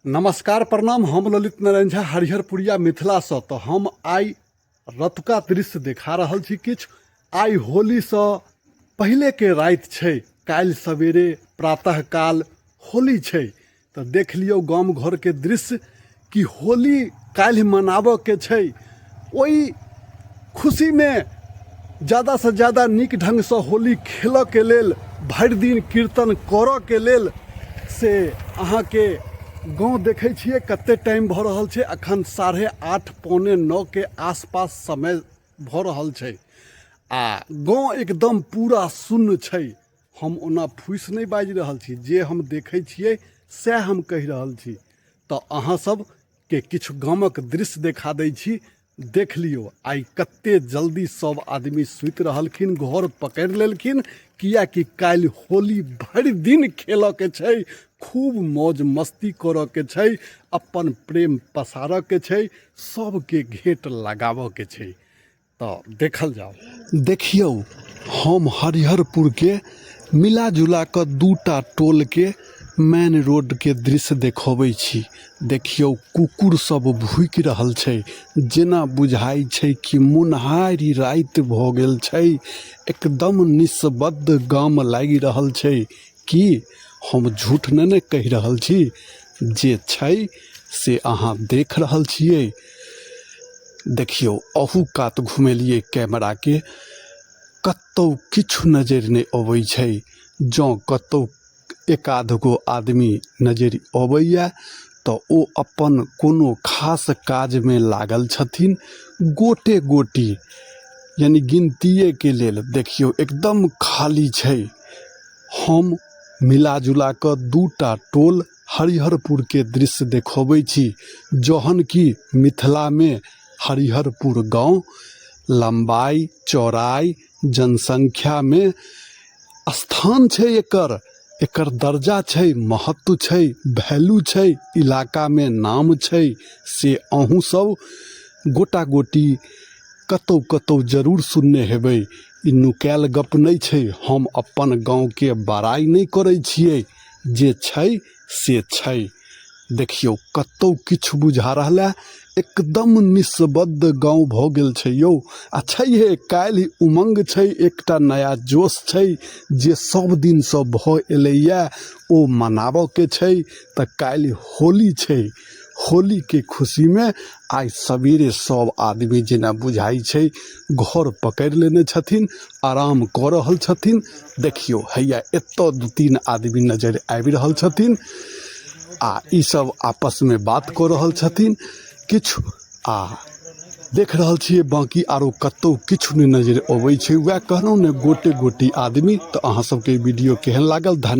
नमस्कार प्रणाम, हम ललित नारायण झा हरिहरपुरिया मिथिलासँ। तऽ हम आइ रतुका दृश्य देखा रहल छी। किछु आइ होलीसँ पहिलेके राति छै, काल्हि सवेरे प्रातः काल होली छै। तऽ देख लियौ गाम घरके दृश्य कि होली काल्हि मनाबऽके छै। ओहि खुशीमे ज्यादासँ ज्यादा नीक ढङ्गसँ होली खेलऽके लेल, भरि दिन कीर्तन करऽके लेल से अहाँके गाँव देखै छियै कते टाइम भऽ रहल छै। अखन 8:30 8:45के आसपास समय भऽ रहल छै आ गाँव एकदम पूरा सुन्न छै। हम ओना फूसि नहि बाजि रहल छी, जे हम देखै छियै सएह हम कहि रहल छी। तऽ अहाँ सबके किछु गामक दृश्य देखा दै छी, देख लियौ। आइ कते जल्दी सब आदमी सुति रहलखिन, घर पकड़ि लेलखिन, किएकि काल्हि होली भरि दिन खेलऽके छै, खूब मौज मस्ती करऽके छै, अपन प्रेम पसारऽके छै, सबके घेँट लगाबऽके छै। तऽ देखल जाउ। देखियौ, हम हरिहरपुरके मिला जुला कऽ दूटा टोलके मेन रोडके दृश्य देखबै छी। देखियौ, कुकुर सब भूकि रहल छै, जेना बुझाइ छै कि मुन्हारि राति भऽ गेल छै। एकदम निस्बद्ध गाम लागि रहल छै। की हम झूठ नहि ने कहि रहल छी? जे छै से अहाँ देख रहल छियै। देखियौ, अहू कात घुमेलियै कैमराके, कतहु किछु नजरि नहि अबै छै। जँ कतहु एक आध गो आदमी नजरि अबैए तऽ ओ अपन कोनो खास काजमे लागल छथिन। गोटे गोटी यानि गिनतिएके लेल देखियौ एकदम खाली छै। हम मिला जुला कऽ दूटा टोल हरिहरपुरके दृश्य देखबै छी, जहन कि मिथिलामे हरिहरपुर गाँव लम्बाइ चौड़ाइ जनसंख्यामे स्थान छै, एकर एकर दर्जा छै, महत्व छै, वैल्यू छै, इलाकामे नाम छै। से अहूँ सब गोटा गोटी कतहु कतहु जरूर सुनने हेबै। ई नुकायल गप नहि छै। हम अपन गाँवके बड़ाइ नहि करै छियै, जे छै से छै। देखियौ, कतहु किछु बुझा रहलै? एकदम निस्बद्ध गाँव भऽ गेल छै यौ। आ छैहे, काल्हि उमङ्ग छै, एकटा नया जोश छै, जे सब दिनसँ भऽ एलैए ओ मनाबऽके छै। तऽ काल्हि होली छै। होलीके खुशीमे आइ सवेरे सब आदमी जेना बुझाइ छै घर पकड़ि लेने छथिन, आराम कऽ रहल छथिन। देखियौ, हैया एतऽ 2-3 आदमी नजरि आबि रहल छथिन आ ई सब आपसमे बात कऽ रहल छथिन किछु आ देख रहल छियै। बाँकी आरो कतौ किछु नहि नजरि अबै छै। वएह कहलहुँ ने, गोटे गोटी आदमी। तऽ अहाँ सबके ई वीडियो केहन लागल? धन्यवाद।